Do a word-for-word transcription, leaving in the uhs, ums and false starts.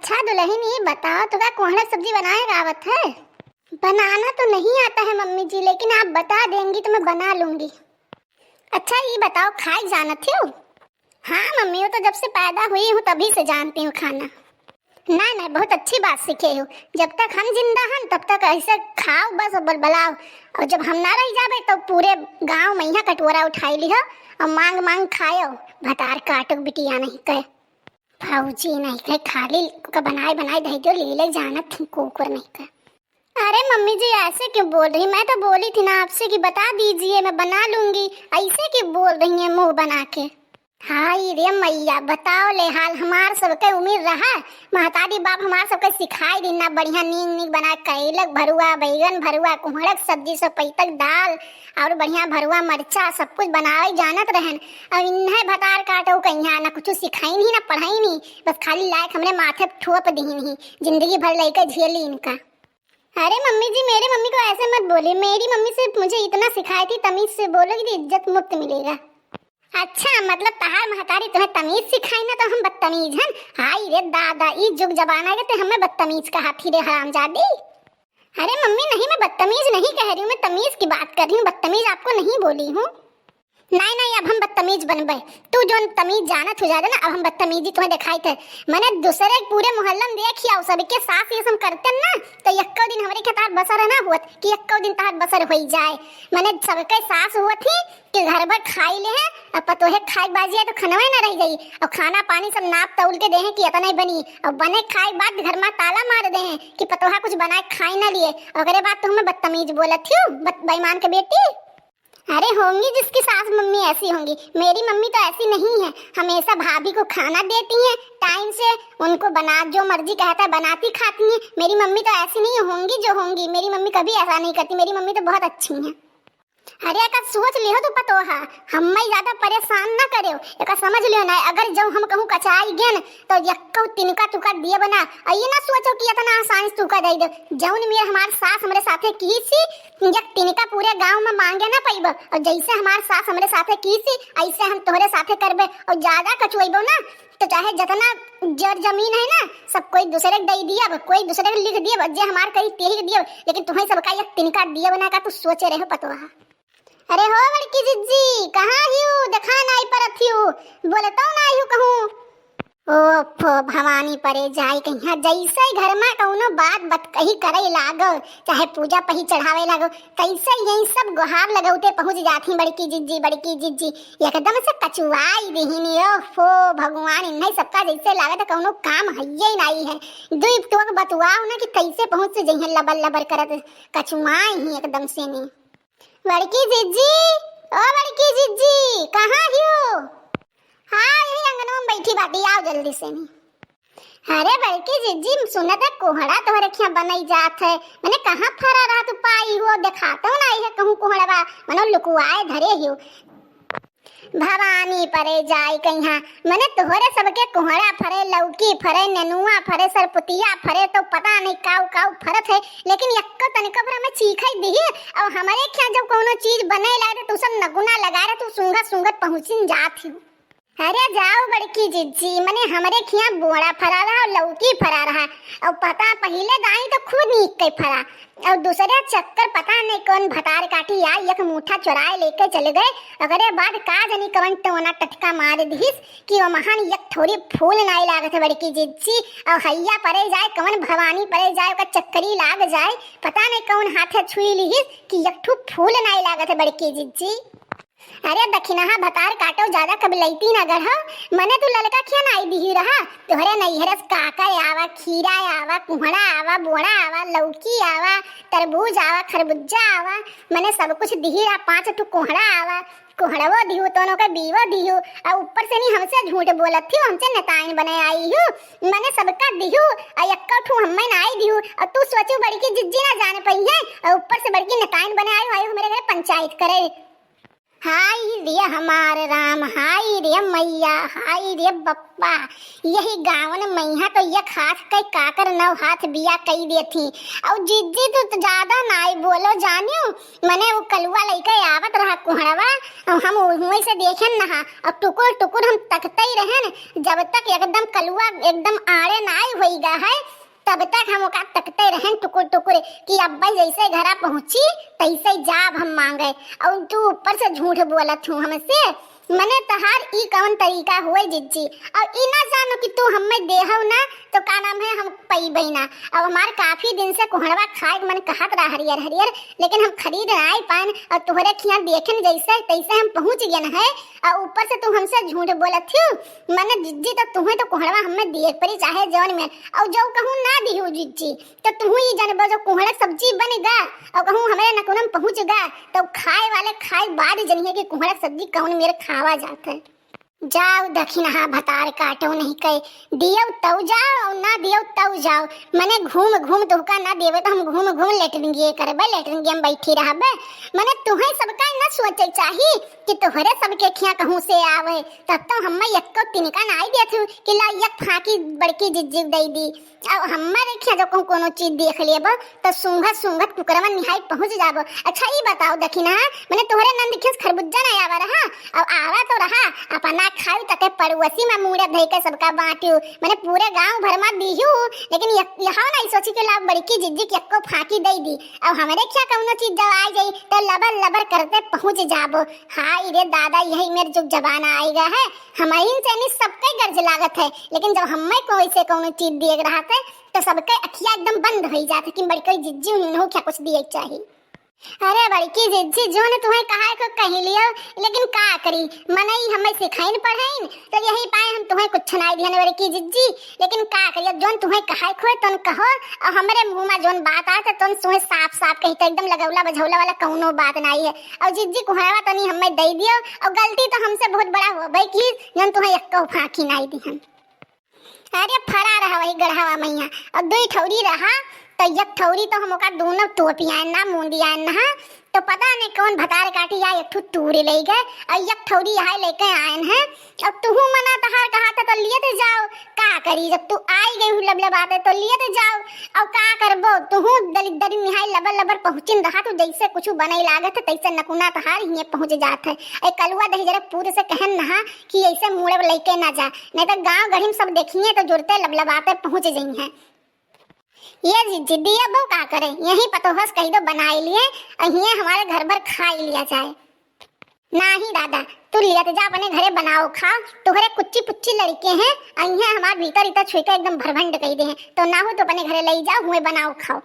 अच्छा दुलहिन, ये बताओ, तोका कोहड़ा सब्जी बनाए आवत है? बनाना तो नहीं आता है मम्मी जी, लेकिन आप बता देंगी तो मैं बना लूंगी। अच्छा ये बताओ, खाए जानत हो? हाँ मम्मी, वो तो जब से पैदा हुई हूँ तभी से जानती हूँ खाना। ना ना, बहुत अच्छी बात सीखे हो। जब तक हम जिंदा हन तब तक ऐसे खाओ बस और बलबलाओ, और जब हम ना रह जाबे तो पूरे गांव में यहाँ कटोरा उठाई लिहो और मांग मांग खायो। भतार काटो बिटिया नहीं कहे, भौजी नहीं कहे, खाली का बनाए बनाए धई दो, लीले जानत थी कुकुर नहीं कहे। अरे मम्मी जी, ऐसे क्यों बोल रही? मैं तो बोली थी ना आपसे कि बता दीजिए, मैं बना लूंगी। ऐसे क्यों बोल रही हैं मुंह बना के? हाय रे मैया, बताओ ले हाल, हमार सबके उम्र रहा, महतारी बाप हमार सबके सिखाई दिन ना बढ़िया नीक नीक बनाए, कैलक भरुआ, बैगन भरुआ, कुहड़क सब्जी, सपैतक दाल और बढ़िया भरुआ मरचा, सब कुछ बनावे जानत रहन। अब इन्हें भतार काटो कहिया ना कुछ सिखाई नहीं ना पढ़ाई नहीं, बस खाली लायक हमरे माथे ठोप दीन ही, जिंदगी भर लइके झेली इनका। अरे मम्मी जी, मेरी मम्मी को ऐसे मत बोलिए। मेरी मम्मी सिर्फ मुझे इतना सिखाई थी, तमीज से बोलोगी तो इज्जत मुफ्त मिलेगा। अच्छा, मतलब तहार महतारी तुम्हें तमीज सिखाई ना, तो हम बदतमीज हन? हाय रे दादा, ई जुग जमाना के ते हमें बदतमीज कहा थी रे हरामजादी। अरे मम्मी, नहीं, मैं बदतमीज नहीं कह रही हूँ, मैं तमीज की बात कर रही हूँ, बदतमीज आपको नहीं बोली हूँ। नहीं नहीं, अब हम बदतमीज बनबे। तू जोन तमीज जानत हो ज्यादा ना, अब हम बदतमीजी तुम्हें दिखाई थे। मैंने दूसरे पूरे मोहल्ला में देख ही आओ, सबके सास ये सब करते ना, तो यक्को दिन हमारे के तहार बसर ना हुअत कि यक्को दिन तहार बसर होई जाए। मैंने सबके सास हुअत ही कि घर भर खाई ले हैं, अब पतोहे खाए बाजी है तो खनवे ना रह जाई, और खाना पानी सब नाप तौल के दे हैं कि इतना ही बनी, और बने खाए बाद घर में ताला मार दे हैं कि पतोहा कुछ बनाए खाए ना लिए, ओकरे बाद तुम्हें बदतमीज बोलत ही, बेईमान के बेटी। अरे होंगी जिसकी सास मम्मी ऐसी होंगी, मेरी मम्मी तो ऐसी नहीं है, हमेशा भाभी को खाना देती हैं टाइम से, उनको बना जो मर्जी कहता है बनाती खाती हैं। मेरी मम्मी तो ऐसी नहीं होंगी जो होंगी, मेरी मम्मी कभी ऐसा नहीं करती, मेरी मम्मी तो बहुत अच्छी हैं। अरे एका सोच लिहो तू पतोहा, हम्मे ज्यादा परेशान ना करेव, एका समझ लिहो ना, अगर जब हम कहूँ कचाई गेन तो यक्को तिनका तुका दिए बना, और ये ना सोचो कि इतना आसानी से तुका दे दे। जौन मेर हमार सास हमरे साथे की सी, एक तिनका पूरे गांव में मांगे ना पइबो, और जैसे हमार सास हमरे साथे की सी, ऐसे हम तोहरे साथे करबे, और ज्यादा कचुएबो ना, तो चाहे जितना जर जमीन है ना, सब कोई दूसरे के दे दियब, कोई दूसरे के लिख दियब, जे हमार करी तेही के दियब, लेकिन तुम्हें सबका एक तिनका दियब ना का तू सोचे रहे पतोहा। अरे हो बड़की जिज्जी, कहाँ हियो? देखा नाई परत हियो, बोलतौ नाई हियो कहूँ। ओफो, भवानी परे जाई कहिया, जैसे घर में कौनो बात बतकही करे लागो, चाहे पूजा पही चढ़ावे लागो, कैसे यही सब गुहार लगौते पहुँच जाती बड़की जिज्जी, बड़की जिज्जी, एकदम से कचुआई दिहिन। ओफो भगवान, इन्हें सबका जैसे लागत कौनो काम हइये नाई है। दुई टोक बतुआओ ना कि कैसे पहुँच से जइहें लबर लबर करत, कचुआई ही एकदम से ने। बड़की जिज्जी, ओ बड़की जिज्जी, कहाँ हियो? हाँ, यही अंगनवा में बैठी बाटी, आओ जल्दी से नी। अरे बड़की जिज्जी, सुनत है कोहड़ा तोहरे खिया बनई जात है, मने कहाँ फरा रहा तू पाई हो, देखातो नाई है कहूँ कोहड़ा बा, मनो लुकुआए धरे हियो। भवानी परे जाई कहिया, मने तोहरे सबके कोहड़ा फरे, लौकी फरे, नेनुआ फरे, सरपुतिया फरे, तो पता नहीं काऊ काऊ फरत है, लेकिन यक्को तनिको भर हमें चीखई दिही। और हमरे खिया जब कौनो चीज बने लागे तो तू सब नगुना लगा रहे, तू सूंघत सूंघत पहुँचिन जात ही। अरे जाओ बड़की जिज्जी, मने हमरे खिया बोड़ा फरा रहा और लौकी फरा रहा, और पता पहिले दाई तो खूब नीक के फरा, और दूसरे चक्कर पता नहीं कौन भतार काटी आई, एक मूठा चुराए लेके चल गए। ओकरे बाद का जानी कवन टोना टटका मार दिहिस कि वो महान एक ठोरी फूल नाई लागत है बड़की जिज्जी। और हैया परे जाए, कवन भवानी परे जाए, ओकर चक्करी लाग जाए, पता नहीं कौन हाथे छुई लिहिस कि एक ठो फूल नाई लागत है बड़की जिज्जी। अरे दखिनहा भतार काटो, ज्यादा कबलैती ना गढ़ो, मने तू ललका खिया नाई दिही रहा। तोहरे नैहरे से काकर आवा, खीरा आवा, कुहड़ा आवा, बोड़ा आवा, लौकी आवा, तरबूज आवा, खरबुज्जा आवा, मने सब कुछ दिही रहा। पाँच ठो कोहड़ा आवा, कोहड़वो दिहू, तोनो के बीवो दिहू, और ऊपर से नी हमसे झूठ बोलत थी, हमसे नेताइन बने आई हूँ, मने सबका दिहू, और एक्का ठू हम्मे नाई दिहू, और तू सोचू बड़की जिज्जी ना जाने पई है, और ऊपर से बड़की नेताइन बने आई हूँ, आई हूँ मेरे घरे पंचायत करे। हाय रे हमार राम, हाय रे मैया, हाय रे बप्पा, यही गावन मइहाँ तो एक हाथ कै काकर नौ हाथ बिया कई देथी। अउ जिज्जी तू तो ज्यादा नाई बोलो जानियो, मने वो कलुआ लइके आवत रहा कुहड़वा, अउ हम उहवें से देखेन नहा, अउ टुकुर टुकुर हम तकते ही रहेन, जब तक एकदम कलुआ एकदम आड़े नाई होई गा है, तब तक हम ओका तकते रहेन टुकुर टुकुर कि अब्बे जैसे घरा पहुँची तैसे जाब हम माँगे, अउ तू ऊपर से झूठ बोलत हूँ हमसे। मने तहार ई कौन तरीका हुए जिज्जी? अउ ई ना जानो कि तू हम्मे देहव ना तो का नाम है हम पइबे ना। अब हमार काफी दिन से कोहड़वा खाए के मन कहत रहा हरियर हरियर, लेकिन हम खरीद नाई पाएन अउ तोहरे खियाँ देखेन जैसे तैसे हम पहुँच गेन है, अउ ऊपर से तू हमसे झूठ बोलत हू। मने जिज्जी तो तुहें तो कोहड़वा हम्मे दिए के परी चाहे जौन में, अउ जो कहूँ ना दिहू जिज्जी, तो तुहू ई जानबो जो कुहड़ा सब्जी बन गा अउ कहूँ हमरे नकुनम पहुँच गा, तो खाए वाले खाए बाद जनिए कि कुहड़ा सब्जी कौन मेर खावा जात है। जाओ दखिनहा भतार काटो नहीं कहे, दियो तौ जाओ अउ ना दियो तौ जाओ, मने घूम घूम तुहका ना देवे तो हम घूम घूम लेटरिंगिए करबे, लेटरिंगिए में बैठी रहबे। मने तुहें सबका ना सोचे चाही कि तोहरे सबके खिया कहूँ से आवे, तब तो हम्मे एक्को तिनका नाई देत हूँ कि ला एक फाँकी बड़की जिज्जी दे दी। अब हमारे खिया जो कहूँ कोनो चीज देख लेबो, तो सूंघत सूंघत कुकरवन निहाई पहुँच जाबो। अच्छा, ई बताओ दखिनहा, मने तोहरे नंद खिया से खरबुज्जा ना आवा रहा, अब आवा तो रहा, अपना खाई तके पड़ोसी में मुड़े धई के सबका बाँटियो, मने पूरे गाँव भर में दिहू, लेकिन यह, यह ना सोची के ला बड़की जिज्जी के एक्को फाँकी दे दी। अब हमरे खिया कौनो चीज जब आ जाई, तो लबर लबर करते पहुँच जाबो। हाय रे दादा, यही मेर जुग जमाना आइगा है। हमहिन से नहीं सबके गर्ज लागत है, लेकिन जब हम्मे कोई से कौनो चीज दिए के रहत है, तो सबके अखिया एकदम बंद होई जात है कि बड़की जिज्जी उन्हों क्या कुछ दिए के चाही। अरे बड़की जिज्जी, जोन तुहें कहाए को कही लियो, लेकिन का करी, मनई हमें सिखाइन पढ़ाइन, तो यही पाए हम तुहें कुछ नाई दिहन बड़की जिज्जी। लेकिन का करी, अब जोन तुहें कहाए खोए तोन कहो, और हमरे मुँह में जोन बात आए तो तोन तुहें साफ साफ कही, तो एकदम लगौला बझौला वाला कौनो बात नाई है। और जिज्जी कुहड़वा तनी हमें दे दियो, और गलती तो हमसे बहुत बड़ा हो भाई की, जन तुहें एक्को फाँकी नाई दिहन। अरे फरा रहा वही गढ़वा मइहाँ, और दुई ठौरी रहा, तो एक ठौरी तो हम ओका दोनों टोपी आए ना, मूंदी आए ना, तो पता नहीं कौन भतार काटी या एक ठो तूरी ले गए, और एक ठौरी यहाँ लेके आए हैं। अब तुहू मना तहार कहा था तो लिए तो जाओ, का करी, जब तू आई गई हूँ लबलबाते तो लिए तो जाओ। अब का करबो, तुहू दलिद्दरी निहाई लबर लबर पहुँचिन रहा, तू जैसे कुछ बने लागत है तैसे नकुना तहार हिये पहुँच जात है। ए कलुआ दही जरा पूरे से कहन नहा कि ऐसे मुड़े लेके ना जा, नहीं तो गाँव गढ़ी में सब देखिए तो जुड़ते लबलबाते पहुँच जइहैं। ये जि-, जिद्दी अब वो का करे, यहीं पतोहस कही दो बनाई लिए, और हिये हमारे घर भर खाई लिया जाए। नाही दादा, तू लियत जा अपने घरे बनाओ खाओ, तोहरे कुच्ची पुच्ची लड़के हैं, अइहें हमार भीतर इतर छुई के एकदम भरभंड कही दे हैं, तो ना हो तो अपने घरे ले जाओ, हुए बनाओ खाओ।